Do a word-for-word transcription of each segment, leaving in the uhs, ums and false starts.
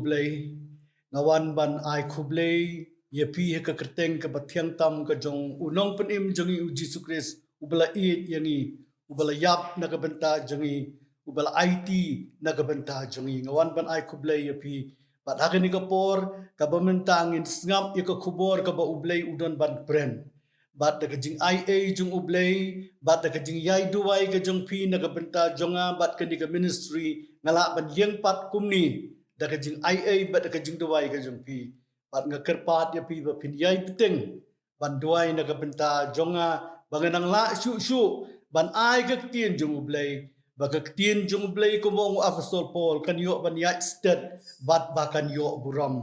Blei, nga wan ban ai khublei ïa phi ha ka kyrteng kaba thiang tam ka jong u Nongpynim jong ngi u Jisu Khrist, uba la ïeit ïa ngi, uba la ïap na ka bynta jong ngi, uba la aiti na ka bynta jong ngi. Nga wan ban ai khublei ïa phi. Bad ha kane ka por kaba mynta ngin sngap ïa ka khubor kaba U Blei u don ban kren. Bad da ka jingaiei jong U Blei, bad da ka jingïai duwai ka jong phi na ka bynta jong nga bad kane ka ministry, nga lah ban ïeng pat kumne da ka jingaiei bad da ka jingduwai ka jong phi. Bad nga kyrpad ïa phi ba phin ïai bteng ban duwai na ka bynta jong nga, ba ngan nang lah shuh shuh ban ai ka ktien jong U Blei, ba ka ktien jong U Blei, kum ong u Apostol Paul, kan ïoh ban ïaid stet bad ba kan ïoh burom.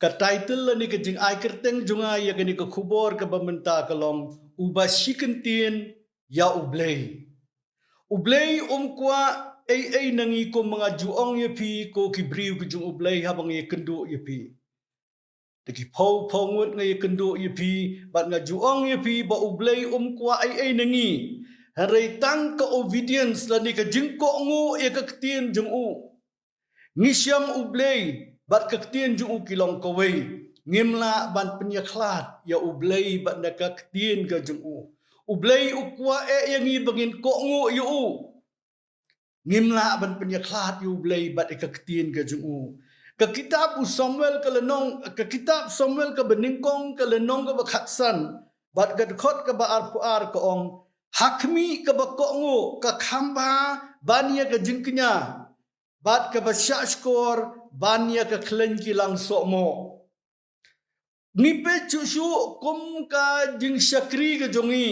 Ka title lane ka jingai kyrteng jong nga ïa kane ka khubor kaba mynta ka long, Uba Shikyntien ïa U Blei. U Blei um kwah ei ei na ngi, kum ma nga ju ong ïa phi ko ki briew ki jong U Blei, haba nga ïakynduh ïa phi. Da ki phew phew ngut nga ïakynduh ïa phi, bad nga ju ong ïa phi ba U Blei um kwah ei ei na ngi, hynrei tang ka obedience lane ka jingkohnguh ïa ka ktien jong u. Ngi shem U Blei bad ka ktien jong u ki long kawei. Ngim lah ban pynïakhlad ïa U Blei bad na ka ktien ka jong u. U Blei u kwah eh ïa ngi ba ngin kohnguh ïa u. Ngim lah ban pynïakhlad ïa U Blei bad ïa ka ktien ka jong u. Ka kitab u Samuel ka lynnong, ka kitab Samuel kaba nyngkong ka lynnong kaba khatsan bad ka dkhot kaba arphew ar ka ong, ha khmih kaba kohnguh ka kham bha ban ïa ka jingkñia, bad kaba shahshkor ban ïa ka khleiñ ki lang sohmoh. Ngi peit shuh shuh kum ka jingshakri ka jong ngi.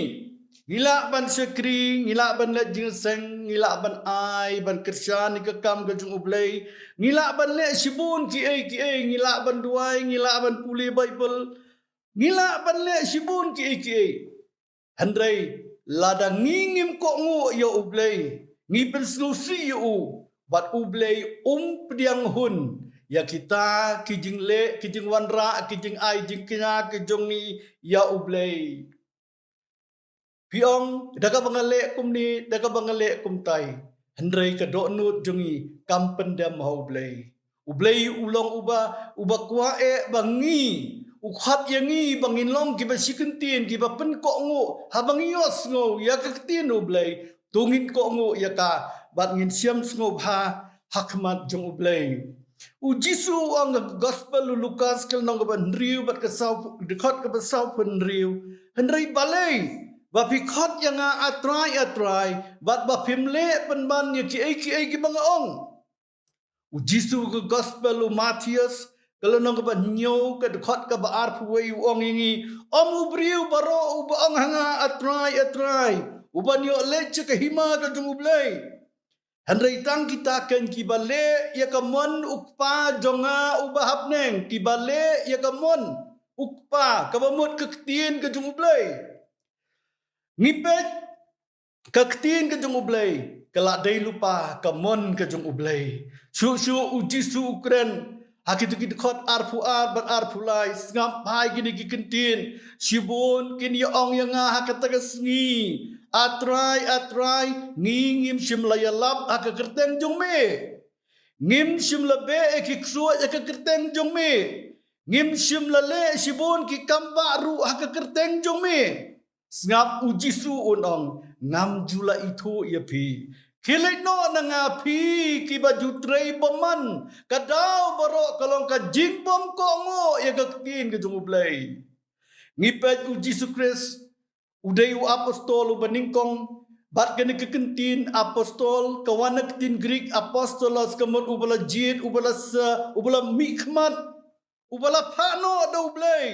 Ngi lah ban shakri, ngi lah ban leit jingïaseng, ngi lah ban ai, ban kyrshan ïa ka kam ka jong U Blei. Ngi lah ban leh shibun kiei kiei, ngi lah ban duwai, ngi lah ban pule Baibl. Ngi lah ban leh shibun kiei kiei. Hynrei lada ngi ngim kohnguh ïa U Blei, ngi pynsngewsih ïa u, bad U Blei um pdiang hun ïa kita ki jingleh, ki jingwanrah, ki jingai jingkñia ki jong ngi ïa U Blei. Phi ong, da kaba nga leh kumne, da kaba nga leh kumtai, hynrei ka dohnud jong ngi kam pyndem ha U Blei. U Blei u long uba, uba kwah eh ba ngi, u khot ïa ngi ba ngin long kiba shikyntien, kiba pynkohnguh, haba ngi ïohsngew ïa ka ktien U Blei, to ngin kohnguh ïa ka, bad ngin shem sngewbha ha khmat jong U Blei. U Jisu u ong ha ka gospel u Lukas ka lynnong kaba hynriew bad ka saw, dkhot kaba sawphew hynriew. Hynrei balei ba phi khot ïa nga A Trai, A Trai, bad ba phim leh pynban ïa kiei kiei kiba nga ong? U Jisu ka gospel u Mathaios ka lynnong kaba hynñiew ka dkhot kaba arphew wei u ong ïa ngi, ym u briew baroh uba ong ha nga A Trai, A Trai, uban ïoh leit sha ka hima ka jong U Blei. Hynrei tang kita ken kiba leh ïa ka mon u Kpa jong nga uba ha bneng, kiba leh ïa ka mon u Kpa, kaba mut ka ktien ka jong U Blei. Ngi peit ka ktien ka jong U Blei ka la dei lypa ka mon ka jong U Blei. Shuh shuh u Jisu u kren ha kito ki dkhot arphew ar bad arphew lai, sngap bha ïa kine ki kyntien. Shibun kin ïa ong ïa nga ha kata ka sngi, A Trai, A Trai, ngi ngim shym la ïalap ha ka kyrteng jong me. Ngim shym la beh ïa ki ksuid ha ka kyrteng jong me. Ngim shym la leh shibun ki kam bah ruh ha ka kyrteng jong me. Sngap u Jisu un ong, ngam ju la ithuh ïa phi. Khie leit noh na nga phi kiba ju trei bymman, ka daw baroh ka long ka jingbymkohnguh ïa ka ktien ka jong U Blei. Ngi peit u Jisu Khrist u dei u apostol uba nyngkong, bad kane ka kyntien apostol ka wan na ka ktien Greek apostolos, ka mut uba la jied, uba la sa, uba la mihkhmat, uba la phah noh da U Blei.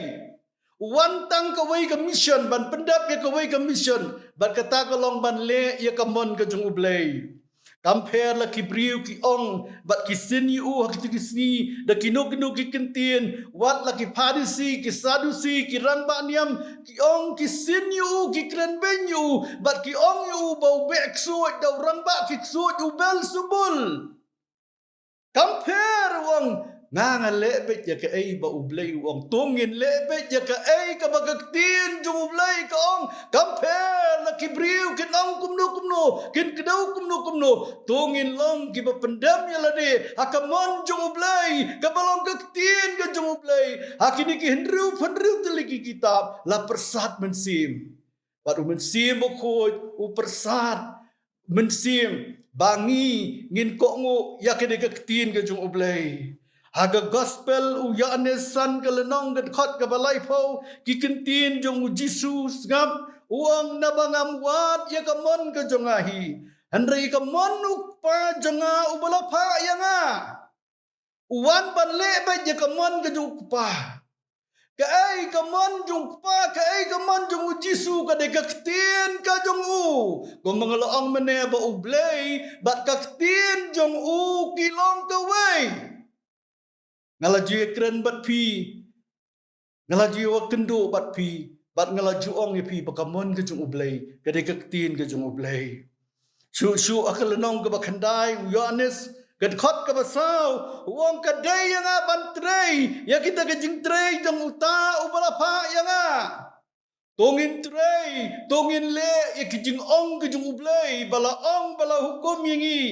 U wan tang kawei ka mission, ban pyndep ïa kawei ka mission, bad kata ka long ban leh ïa ka mon ka jong U Blei. Kam pher la ki briew ki ong bad ki sin ïa u ha kito ki sngi da kino kino ki kyntien, wat la ki Pharisi, ki Sadusi, ki rangbah niam, ki ong ki sin ïa u, ki kren beiñ ïa u, bad ki ong ïa u ba u beh ksuid da u rangbah ki ksuid u Belsebul. Kam pher u ong, Nga nga leh beit ïa kaei ba U Blei u ong. To ngin leh beit ïa kaei kaba ka ktien jong U Blei ka ong. Kam pher la ki briew kin ong kumno kumno, kin kdew kumno kumno. To ngin long kiba pyndem ïa lade ha ka mon jong U Blei, kaba long ka ktien ka jong U Blei. Ha kine ki hynriew phew hynriew tylli ki kitab la pyrsad mynsiem. Bad U Mynsiem Bakhuid u pyrsad mynsiem ba ngi ngin kohnguh ïa kane ka ktien ka jong U Blei. Ha ka gospel u Ïoannis san ka lynnong ka dkhot kaba laiphew, ki ktien jong U Jisu sngap, u ong, naba ngam wad ïa ka mon ka jong nga hi, hynrei ïa ka mon U Kpa jong nga uba la phah ïa nga. U wan ban leh beit ïa ka mon ka jong U Kpa. Kaei ka mon jong U Kpa, kaei ka mon jong U Jisu, ka dei ka ktien ka jong u. Kumba nga la ong mynne ba U Blei bad ka ktien jong u ki long kawei. Nga la ju ïakren bad phi, nga la ju ïakynduh bad phi, bad nga la ju ong ïa phi ba ka mon ka jong U Blei ka dei ka ktien ka jong U Blei. Shuh shuh ha ka lynnong kaba khyndai u Ïoannis, ka dkhot kaba saw, u ong, ka dei ïa nga ban trei ïa kita ka jingtrei jong uta uba la phah ïa nga. To ngin trei, to ngin leh ïa ki jingong ki jong U Blei ba la ong, ba la hukum ïa ngi.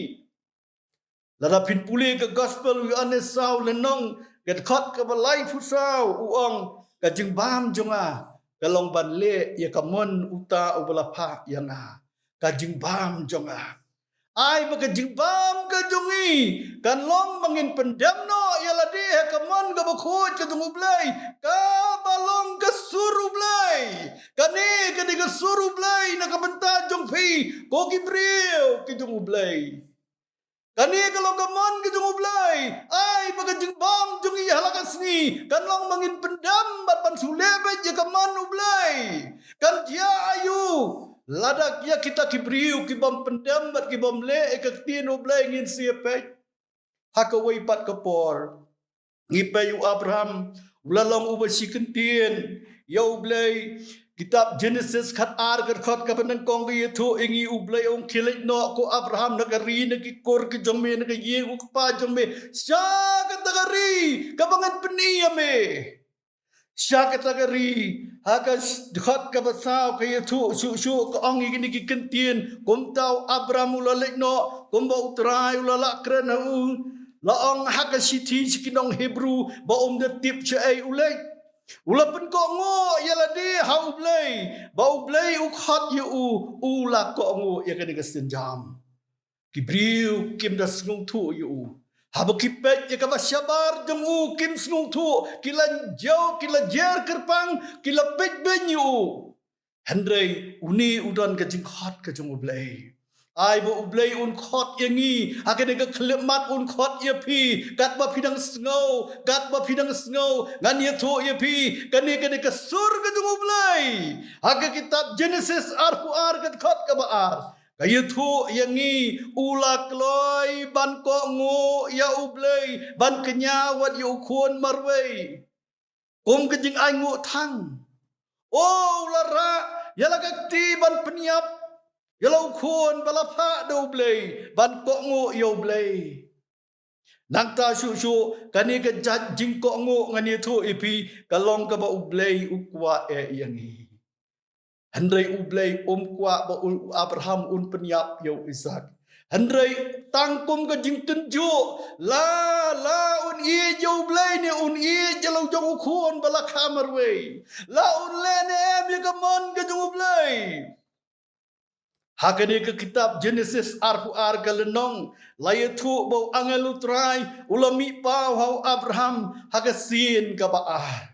Lada phin pule ka gospel u Ïoannis saw lynnong, ka dkhot kaba laiphew saw, u ong, ka jingbam jong nga ka long ban leh ïa ka mon uta uba la phah ïa nga. Ka jingbam jong nga. Ai ba ka jingbam ka jong ngi kan long ba ngin pyndem noh ïa lade ha ka mon kaba khuid ka jong U Blei, kaba long ka sur U Blei. Kane ka dei ka sur U Blei na ka bynta jong phi, ko ki briew ki jong U Blei. Kane ka long ka mon ka jong U Blei. Ai ba ka jingbam jong ngi ha la ka sngi kan long ba ngin pyndem bad ban shu leh beit ïa ka mon U Blei. Kan jia aïu lada ïa kita ki briew ki bym pyndem bad ki bym leh ïa ka ktien U Blei, ngin siew peit. Ha kawei pat ka por ngi peit ïa u Abraham, u la long uba shi kyntien ïa U Blei. Kitab Genesis khatar ka dkhot kaba nyngkong ka ïathuh ïa ngi, U Blei u ong, khie leit noh ko Abraham na ka ri, na ki kur ki jong me, na ka ïing u kpa jong me, sha kata ka ri kaba ngan pyni ïa me. Sha kata ka ri. Ha ka dkhot kaba saw ka ïathuh shuh shuh, ka ong ïa kine ki kyntien, kumta u Abraham u la leit noh kumba U Trai u la lah kren ha u. La ong ha ka shithi sha ki nong Hebru ba um da tip shaei u leit. U la pynkohnguh ïa lade ha U Blei, ba U Blei u khot ïa u, u la kohnguh ïa kane ka sienjam. Ki briew kim da sngewthuh ïa u. Haba ki peit ïa kaba shabar jong u kim sngewthuh, ki la jew, ki la jer kyrpang, ki la peit beiñ ïa u. Hynrei une u don ka jingkhot ka jong U Blei. Ai ba U Blei un khot ïa ngi ha kane ka khyllipmat, un khot ïa phi katba phi dang sngew, katba phi dang sngew. Ngan ïathuh ïa phi, kane, kane ka sur ka jong U Blei ha ka kitab Genesis arphew ar ka dkhot kaba ar. Ka ïathuh ïa ngi, u la kloi ban kohnguh ïa U Blei ban kñia wat ïa u khun marwei kum ka jingainguh thang. O, u la rah ïa la ka kti ban pynïap ïa la u khun ba la phah da U Blei ban kohnguh ïa U Blei. Nangta shuh shuh kane ka jait jingkohnguh, ngan ïathuh ïa phi, ka long kaba U Blei u kwah eh ïa ngi. Hynrei U Blei um kwah ba u Abraham un pynïap ïa u Isaak. Hynrei tang kum ka jingtynjuh, la, la un ïeit ïa U Blei ne un ïeit ïa la u jong u khun ba la kha marwei. La un leh ne em ïa ka mon ka jong U Blei. Ha kane ka kitab Genesis arphew ar ka lynnong, la ïathuh ba u angel U Trai u la mih paw ha u Abraham ha ka sien kaba ar.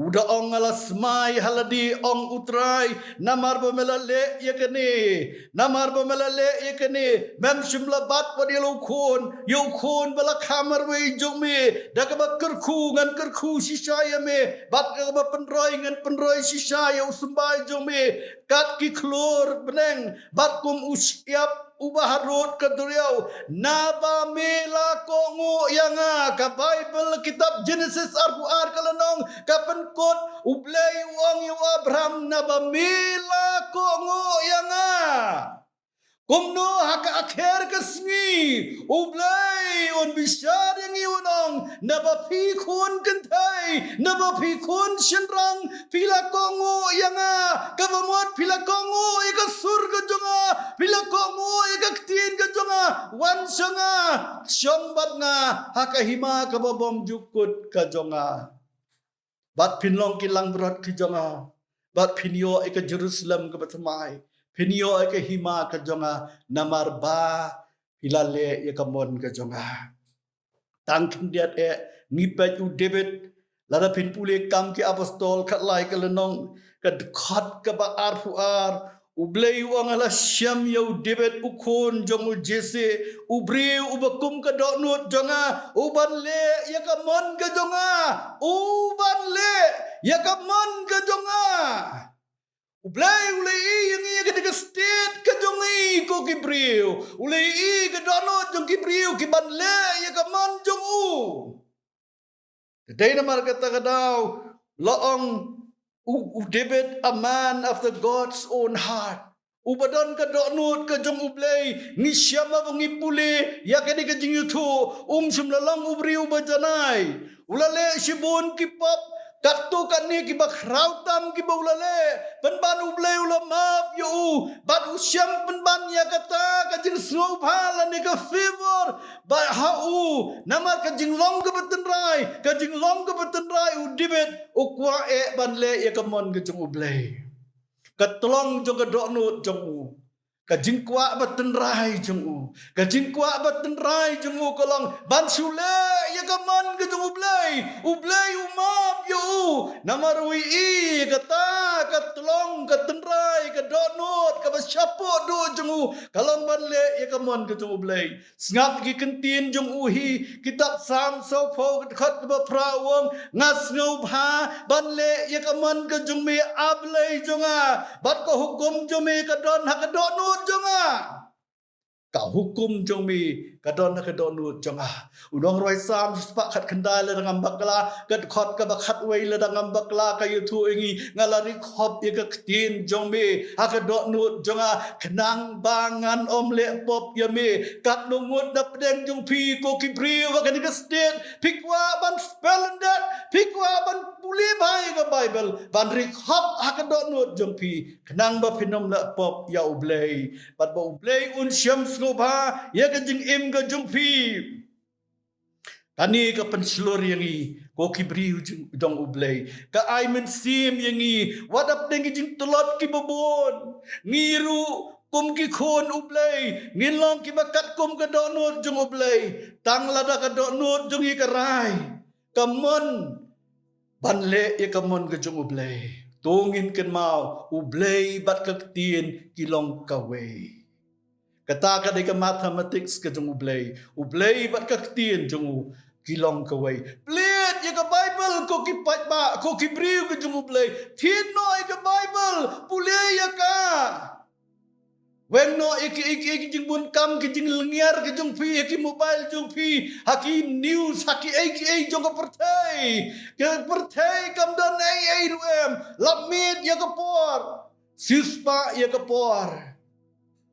U da ong, nga la smai ha lade, ong U Trai, namar ba me la leh ïa kane, namar ba me la leh ïa kane, mem shym la bat wat ïa la u khun, ïa u khun ba la kha marwei jong me, da kaba kyrkhu ngan kyrkhu shisha ïa me, bad da kaba pynroi ngan pynroi shisha ïa u symbai jong me, kat ki khlur bneng, bad kum u shyiap uba harud ka duriaw, naba me la kohnguh ïa nga. Ka Baibl, kitab Genesis arphew ar ka lynnong, ka pynkut U Blei u ong ïa u Abraham, naba me la kohnguh ïa nga. Kumno ha ka akher ka sngi U Blei un bishar ïa ngi, un ong, naba phi khun kynthei, naba phi khun shynrang, phi la kohnguh ïa nga, kaba mut phi la kohnguh ïa ka sur ka jong nga, phi la kohnguh ïa ka ktien ka jong nga, wan sha nga, shong bad nga ha ka hima kaba bymjukut ka jong nga. Bad phin long ki langbrot ki jong nga. Bad phin ïoh ïa ka Jerusalem kaba thymmai. Phin ïoh ïa ka hima ka jong nga. Namar ba phi la leh ïa ka mon ka jong nga. Tang khyndiat eh ngi peit u David. Lada phin pule Kam ki Apostol khatlai ka lynnong, ka dkhot kaba arphew ar. U Blei u ong, nga la shem ïa u David u khun jong u Jesse, u briew uba kum ka dohnud jong nga, u ban leh ïa ka mon ka jong nga, u ban leh ïa ka mon ka jong nga. U Blei u la ïohi ïa ngi, ïa ka dei ka state ka jong ngi ko ki briew. U la ïohi ïa ka dohnud jong ki briew ki ban leh ïa ka mon jong u. Te dei namar kata ka daw la ong u, u David, a man after God's own heart. Uba don ka dohnud ka jong U Blei, ngi shem ba ngi pule ïa kane ka jingïathuh, um shym la long u briew uba janai. U la leh shibun ki pop, katto katne kiba khraw tam kiba u la leh. Pynban U Blei u la map ïa u, bad u shem pynban ïa kata ka jingsngewbha lane ka favor ba ha u, namar ka jinglong kaba tynrai, ka jinglong kaba tynrai u David u kwah eh ban leh ïa ka mon ka jong U Blei. Ka tlong jong ka dohnud jong u, ka jingkwah ba tynrai jong u, ka jingkwah ba tynrai jong u ka long ban shu leh ïa ka mon ka jong U Blei. U Blei u map ïa u, namar u ïohi ïa kata ka tlong, ka tynrai, ka dohnud kaba shapoh duh jong u ka long ban leh ïa ka mon ka jong U Blei. Sngap ki ktien jong u hi, kitab Salm sawphew, ka dkhot kaba phra, u ong, nga sngewbha ban leh ïa ka mon ka jong me, A Blei jong nga, bad ka hukum jong me ka don ha ka dohnud jong nga. Ka hukum jong me ka don ha ka dohnud jong nga. U nongrwai Salm shispah khatkhyndai, lada ngam bakla, ka dkhot kaba khatwei, lada ngam bakla, ka ïathuh ïa ngi, nga la ri khop ïa ka ktien jong me ha ka dohnud jong nga, khnang ba ngan ym leh pop ïa me. Katno ngut na pdeng jong phi ko ki briew ha kane ka state, phi kwah ban spell and that, phi kwah ban pule bha ïa ka Bible, ban ri khop ha ka dohnud jong phi, khnang ba phin ym leh pop ïa U Blei, bad ba U Blei un shem sngewbha ïa ka jingim ka jong phi. Kane ka pynshlur ïa ngi ko ki briew jong, jong U Blei. Ka ai mynsiem ïa ngi, wat hapdeng ki jingtlot kiba bun, ngi ruh kum ki khun U Blei ngin long kiba katkum ka dohnud jong U Blei. Tang lada ka dohnud jong ngi ka rai, ka mon ban leh ïa ka mon ka jong U Blei, to ngin kynmaw, U Blei bad ka ktien ki long kawei. Kata ka dei ka mathematics ka jong U Blei. U Blei bad ka ktien jong u ki long kawei. Plie ïa ka Bible ko ki paidbah, ko ki briew ka jong U Blei. Thied noh ïa ka Bible, pule ïa ka. Weng noh ïa ki, ïa ki, ïa ki jingbun kam, ki jinglyngngiar ki jong phi, ïa ki mobile jong phi, ha ki news, ha ki ei ki ei jong ka pyrthei. Ka pyrthei kam don ei ei ruh em, lap miet ïa ka por. Siewspah ïa ka por.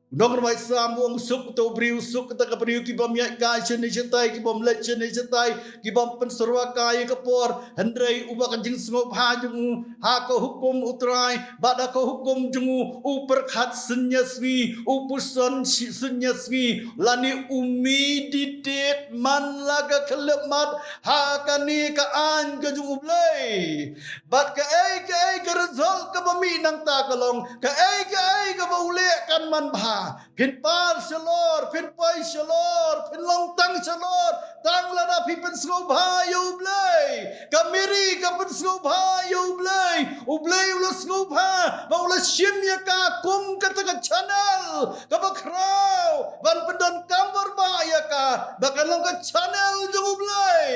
U nongrwai Salm u ong, suk uta u briew, suk kata ka briew ki bym ïaid kai shane shatai, ki bym leit shane shatai, ki bym pynsyrwa kai ïa ka por. Hynrei uba ka jingsngewbha jong u ha ka hukum U Trai bad ha ka hukum jong u, u pyrkhat synñia sngi, u puson shi-, synñia sngi, lane u meditate man la ka khyllipmat ha kane ka aiñ ka jong U Blei. Bad kaei kaei ka result kaba mih nangta ka long, kaei kaei kaba u leh kan manbha. Phin par shalor, phin poi shalor, phin long tang shalor, tang lada phi pynsngewbha ïa U Blei. Ka Mary ka pynsngewbha ïa U Blei. U Blei u la sngewbha ba u la shim ïa ka kum kata ka channel kaba khraw ban pyndonkam bor bha ïa ka, ba kan long ka channel jong U Blei.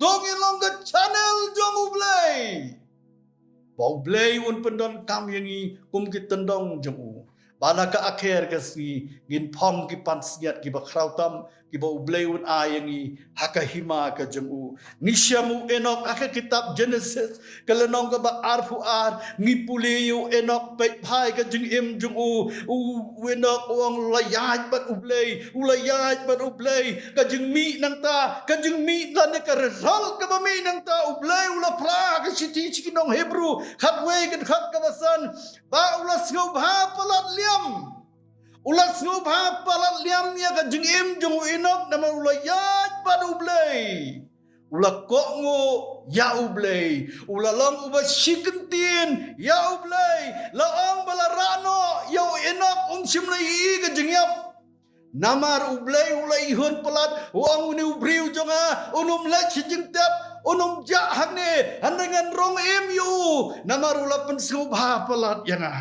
To ngin long ka channel jong U Blei, ba U Blei un pyndonkam ïa ngi kum ki tyndong jong u. Ba la ka akher ka sngi ngin phong ki pansngiat kiba khraw tam, kiba U Blei un ai ïa ngi ha ka hima ka jong u. Ngi shem u Enok ha ka kitab Genesis, ka lynnong kaba arphew ar, ngi pule ïa u Enok, peit bha ïa ka jingim jong u. U, u Enok u ong u la ïaid bad U Blei, u la ïaid bad U Blei. Ka jingmih nangta, ka jingmih lane ka result kaba mih nangta, U Blei u la phla ha ka shithi sha ki nong Hebru khatwei, ka dkhot kaba san, ba u la sngewbha palat liam. U la sngewbha palat liam ïa ka jingim jong u Enok namar u la ïaid bad U Blei. U la kohnguh ïa U Blei. U la long uba shi kyntien ïa U Blei. La ong ba la rah noh ïa u Enok, um shym la ïohi ka jingïap. Namar U Blei u la ihun palat, u ong, une u briew jong nga un ym leit sha jingtep, un ym jah hangne, hynrei ngan rong im ïa u namar u la pynsngewbha palat ïa nga.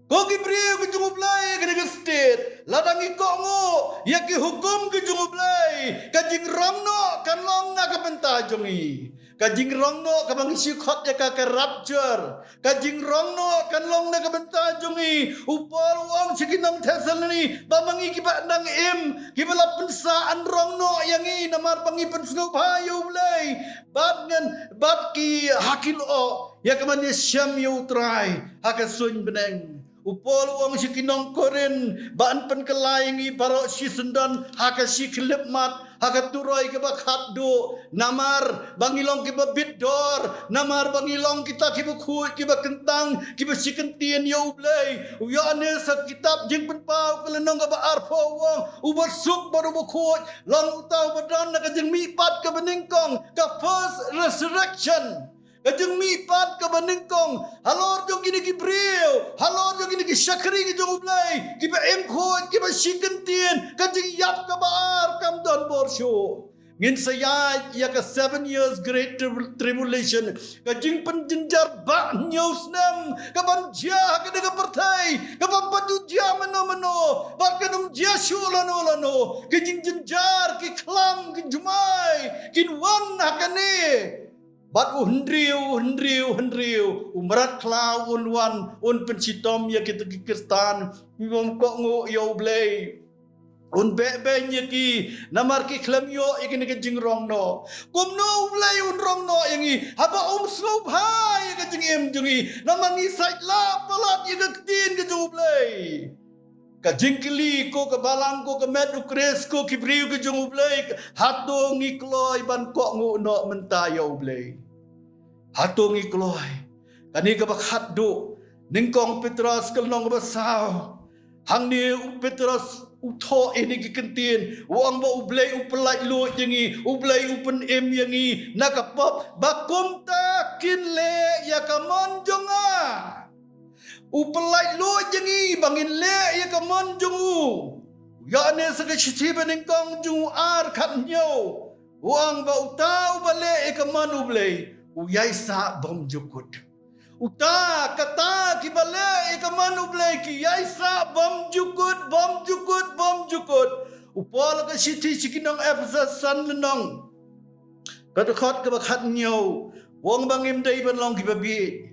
Ko ki briew ki jong U Blei kane ka state, lada ngi kohnguh ïa ki hukum ki jong U Blei, ka jingrong noh kan long na ka bynta jong ngi. Ka jingrong noh kaba ngi shu khot ïa ka, ka rapture. Ka jingrong noh kan long na ka bynta jong ngi. U Paul u ong sha ki nong Thessaloni ba ma ngi kiba dang im, kiba la pynsah, yn rong noh ïa ngi namar ba ngi pynsngewbha ïa U Blei. Bad ngan, bad ki ha ki lyoh ïa ka ban ïashem ïa U Trai ha ka suiñ bneng. U Paul u ong sha ki nong Korinth ba yn pynkylla ïa ngi baroh shisyndon ha ka shi khyllipmat, ha ka turoi kaba khatduh, namar ba ngi long kiba bit dor, namar ba ngi long kita kiba khuid, kiba kyntang, kiba shi kyntien ïa U Blei. U Ïoannis ha ka kitab Jingpynpaw ka lynnong kaba arphew u ong, uba suk bad uba khuid long uta uba don ha ka jingmihpat kaba nyngkong, ka first resurrection. Ka jingmihpat kaba nyngkong halor jong kine ki briew, halor jong kine ki shakri ki jong U Blei, kiba im khuid, kiba shi kyntien. Ka jingïap kaba ar kam don bor shuh. Ngin sa ïaid ïa ka seven years great tribul-, tribulation, ka jingpynjynjar ba hynñiew snem, ka ban jia ha kane ka pyrthei, ka bym pat ju jia mynno mynno, bad kan ym jia shuh lano lano. Ka jingjynjar, ki khlam, ki jumai kin wan ha kane. Bad u hynriew, u hynriew, u hynriew u mrad khlaw un wan, un pynshitom ïa kita ki Khristan ki bym kohnguh ïa U Blei. Un beh beiñ ïa ki namar ki khlem ïoh ïa kine ki jingrong noh. Kumno U Blei un rong noh ïa ngi haba um sngewbha ïa ka jingim jong ngi, namar ngi sait lah palat ïa ka ktien ka jong U Blei. Ka jingkylli, ko ka balang, ko ka met U Khrist, ko ki briew ki jong U Blei, hato ngi kloi ban kohnguh noh mynta ïa U Blei? Hato ngi kloi? Kane kaba khatduh, nyngkong Petros ka lynnong kaba saw. Hangne u Petros u thoh ïa kine ki kyntien, u ong ba U Blei u pyllait luid ïa ngi, U Blei u pynim ïa ngi na ka pop, ba kumta kin leh ïa ka mon jong nga. U pyllait luid ïa ngi ba ngin leh ïa ka mon jong u. Ïa kane sa ka shithi ba nyngkong jong u ar khathynñiew, u ong ba uta uba leh ïa ka mon U Blei u ïaisah bymjukut. Uta, kata, kiba leh ïa ka mon U Blei ki ïaisah bymjukut, bymjukut, bymjukut. U Paul ha ka shithi sha ki nong Ephesus san lynnong, ka dkhot kaba khathynñiew, u ong ba ngim dei ban long kiba bieit.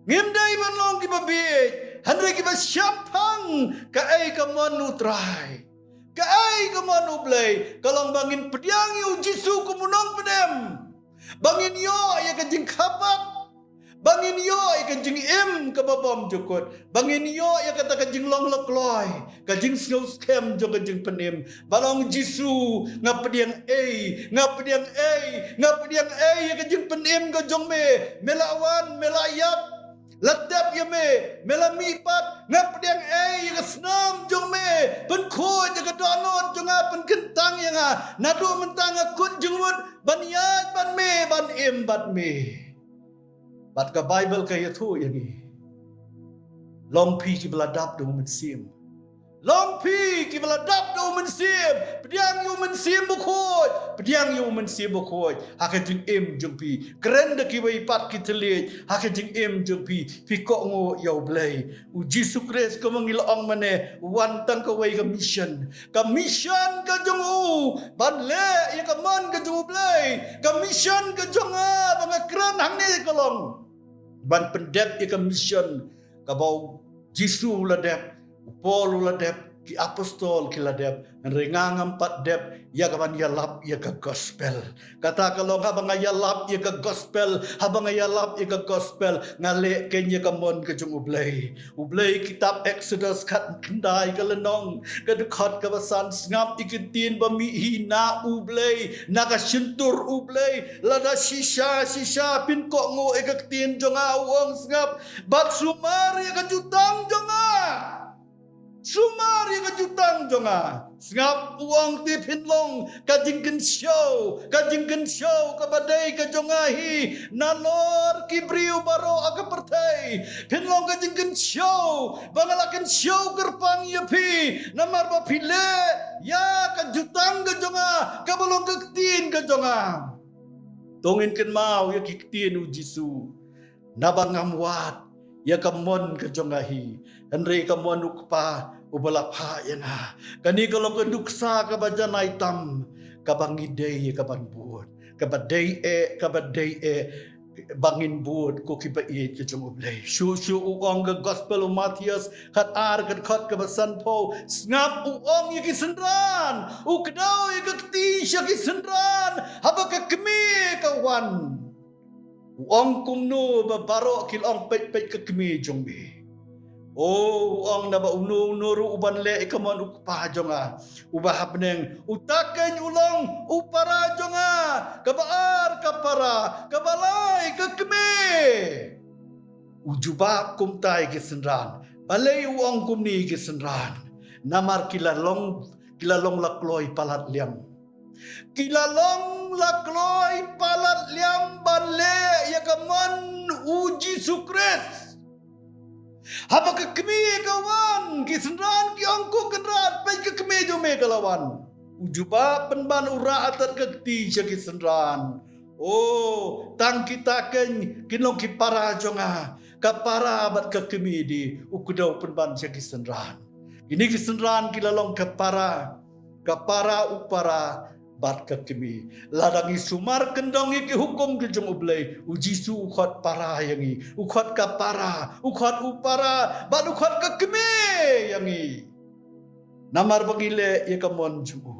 Ngim dei ban long kiba bieit, hynrei kiba shemphang kaei ka mon U Trai, kaei ka mon U Blei. Ka long ba ngin pdiang ïa U Jisu kum u nongpynim, ba ngin ïoh ïa ka jingkyrpad, ba ngin ïoh ïa ka jingim kaba bymjukut, ba ngin ïoh ïa kata ka jinglong la kloi, ka jingsngewskhem jong ka jingpynim. Ba ong Jisu, nga pdiang ei, nga pdiang ei, nga pdiang ei ïa ka jingpynim ka jong me. Me la wan, me la ïap, la tep ïa me, me la mihpat, nga pdiang ei ïa ka snam jong me. Pynkhuid ïa ka dohnud jong nga, pynkyntang ïa nga. Naduh mynta nga kut jingmut ban ïaid bad me, ban im bad me. Bad ka Baibl ka ïathuh ïa ngi, long phi kiba la dap da U Mynsiem. Long phi kiba la dap da U Mynsiem. Pdiang ïa U Mynsiem Bakhuid, pdiang ïa U Mynsiem Bakhuid ha ka jingim jong phi. Kren da kiwei pat ki thylliej ha ka jingim jong phi. Phi kohnguh ïa U Blei. U Jisu Khrist, kumba ngi la ong mynne, u wan tang kawei ka mission. Ka mission ka jong u ban leh ïa ka mon ka jong U Blei. Ka mission ka jong nga ba nga kren hangne ka long ban pyndep ïa ka mission kaba u Jisu u la dep, u Paul u la dep, Ki apostol ki la dep, hynrei nga ngam pat dep ïa ka ban ïalap ïa ka gospel. Kata ka long, haba nga ïalap ïa ka gospel, haba nga ïalap ïa ka gospel, nga leh keiñ ïa ka mon ka jong U Blei. U Blei, kitab Exodus khatkhyndai ka lynnong, ka dkhot kaba san: Sngap ïa ki ktien ba mih hi na U Blei, na ka shyntur U Blei. Lada shisha shisha phin kohnguh ïa ka ktien jong nga, u ong, sngap, bad sumar ïa ka jutang jong nga. Sumar ïa ka jutang jong nga. Sngap, u ong, te phin long ka jingkynshew, ka jingkynshew kaba dei ka jong nga hi nalor ki briew baroh ha ka pyrthei. Phin long ka jingkynshew ba nga la kynshew kyrpang ïa phi, namar ba phi leh ïa ka jutang ka jong nga, kaba long ka ktien ka jong nga. To ngin kynmaw ïa ki ktien U Jisu: Naba ngam wad ïa ka mon ka jong nga hi, hynrei ka mon U Kpa uba la phah ïa nga. Kane ka long ka nuksa kaba janai tam, kaba ngi dei ïa ka ban bud, kaba dei eh, kaba dei eh ba ngin bud, ko ki paid ka jong U Blei. Shuh shuh u ong, ka gospel u Mathaios khatar, ka dkhot kaba sanphew: Sngap, u ong ïa ki synran, u kdew ïa ka kti sha ki synran haba ka kmie ka wan. U ong kumno ba baroh ki la ong, peit, peit ka kmie jong me. O, u ong, naba uno uno ruh uban leh ïa ka mon U Kpa jong nga uba ha bneng, uta keiñ u long u para jong nga. Kaba ar ka para, kaba lai ka kmie. U jubab kumta ïa ki synran. Balei u ong kumne ïa ki synran? Namar ki la long, ki la long la kloi palat liang. Ki la long la kloi palat liang ban leh ïa ka mon U Jisu Khrist. Haba ka kmie ka wan, ki synran ki ong, ko Kynrad, peit ka kmie jong me ka la wan. U jubab pynban, u rah atat ka kti sha ki synran: O, tang kita keiñ kin long ki para jong nga. Ka para bad ka kmie de, u kdew pynban sha ki synran. Kine ki synran ki la long ka para, ka para, u para bad ka kmie. Lada ngi sumar kyndong ïa ki hukum ki jong U Blei, U Jisu u khot para ïa ngi, u khot ka para, u khot u para bad u khot ka kmie ïa ngi. Namar ba ngi leh ïa ka mon jong u.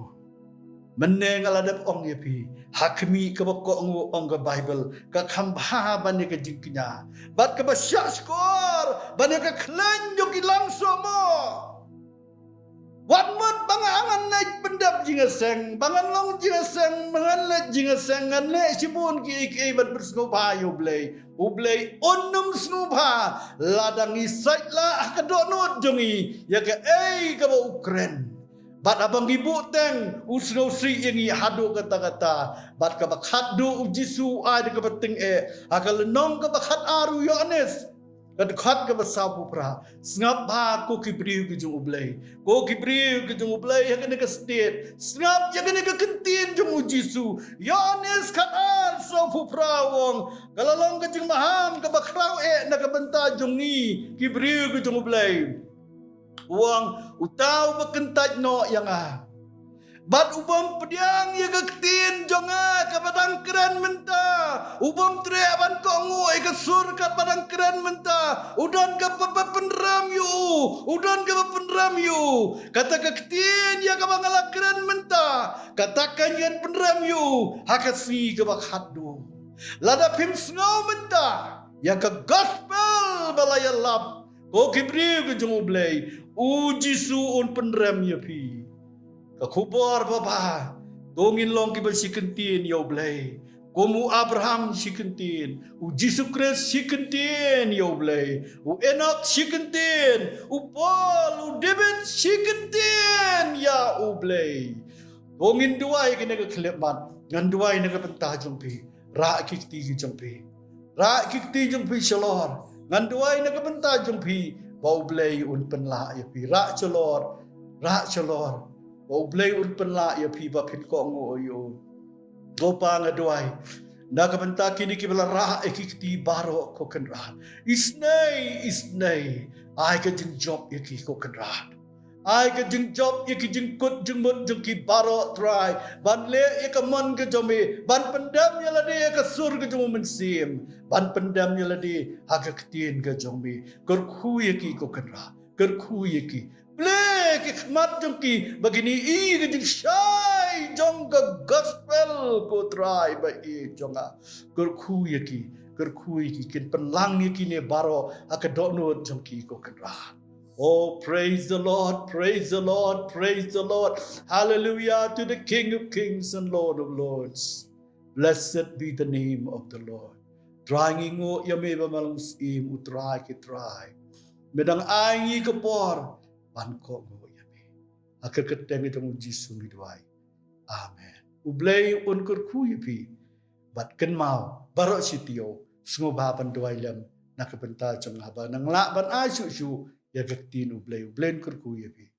Mynne nga la dep ong ïa phi, ha khmih kaba kohnguh, ong ka Baibl, ka kham bha ban ïa ka jingkñia, bad kaba shah shkor ban ïa ka khleiñ jong ki langsohmoh. Wat mut ba nga, ngan leit pyndep jingïaseng, ba ngan long jingïaseng, ba ngan leit jingïaseng, ngan leh shibun kiei kiei ban pynsngewbha ïa U Blei. U Blei un ym sngewbha lada ngi sait lah ha ka dohnud jong ngi ïa kaei kaba u kren. Bad haba ngi buhteng, u sngewsih ïa ngi haduh katta katta. Bad kaba khatduh, U Jisu u ai da kaba tyngeh ha ka lynnong kaba khatar, u Ïoannis, ka dkhot kaba sawphew phra: Sngap bha, ko ki briew ki jong U Blei, ko ki briew ki jong U Blei ha kane ka state. Sngap ïa kane ka kyntien jong U Jisu. Ïoannis khatar, sawphew phra u ong, ka la long ka jingmaham kaba khraw eh na ka bynta jong ngi ki briew ki jong U Blei. U ong, uta uba kyntait noh ïa nga bad u bym pdiang ïa ka ktien jong nga kaba dang kren mynta, u bym treh ban kohnguh ïa ka sur katba dang kren mynta, u don kaba pynrem ïa u, u don kaba pynrem ïa u. Kata ka ktien ïa kaba nga la kren mynta, kata ka ngan pynrem ïa u ha ka sngi kaba khatduh. Lada phim sngew mynta ïa ka gospel ba la ïalap, ko ki briew ki jong U Blei, U Jisu un pynrem ïa phi. Ka khubor babha, to ngin long kiba shi kyntien ïa U Blei. Kum u Abraham shi kyntien, U Jisu Khrist shi kyntien ïa U Blei, u Enok shi kyntien, u Paul, u David shi kyntien ïa U Blei. To ngin duwai kane ka khyllipmat, ngan duwai na ka bynta jong phi. Rah ki kti ki jong phi. Rah ki kti jong phi shalor. Ngan duwai na ka bynta jong phi ba U Blei un pynlah ïa phi. Rah shalor. Rah shalor. Ba U Blei un pynlah ïa phi ba phin kohnguh ïa u. Ko Pa, nga duwai na ka bynta kine kiba la rah ïa ki kti baroh, ko Kynrad. Isynei isynei, ai ka jingjop ïa ki, ko Kynrad. Ai ka jingjop ïa ki jingkut jingmut jong ki baroh, Trai, ban leh ïa ka mon ka jong me, ban pyndem ïa lade ha ka sur ka jong u Mynsiem, ban pyndem ïa lade ha ka ktien ka jong me. Kyrkhu ïa ki, ko Kynrad. Kyrkhu ïa ki. Plie ki khmat jong ki ba kin ïohi ka jingshai jong ka gospel, ko Trai ba ïeit jong nga. Kyrkhu ïa ki, kyrkhu ïa ki, kin pynlang ïa kine baroh ha ka dohnud jong ki, ko Kynrad. Oh, praise the Lord, praise the Lord, praise the Lord. Hallelujah to the King of Kings and Lord of Lords. Blessed be the name of the Lord. Trai, ngi nguh ïa me ba me long Syiem u Trai ki trai. Me dang ai ngi ka por ban kohnguh ïa me. Ha ka kyrteng jong u Jisu ngi duwai. Amen. U Blei un kyrkhu ïa phi bad kynmaw baroh shi taïew sngewbha ban duwai lem na ka bynta jong nga ba nang lah ban ai shuh shuh ïa ka ktien u Blei. U Blei un kyrkhu ïa phi.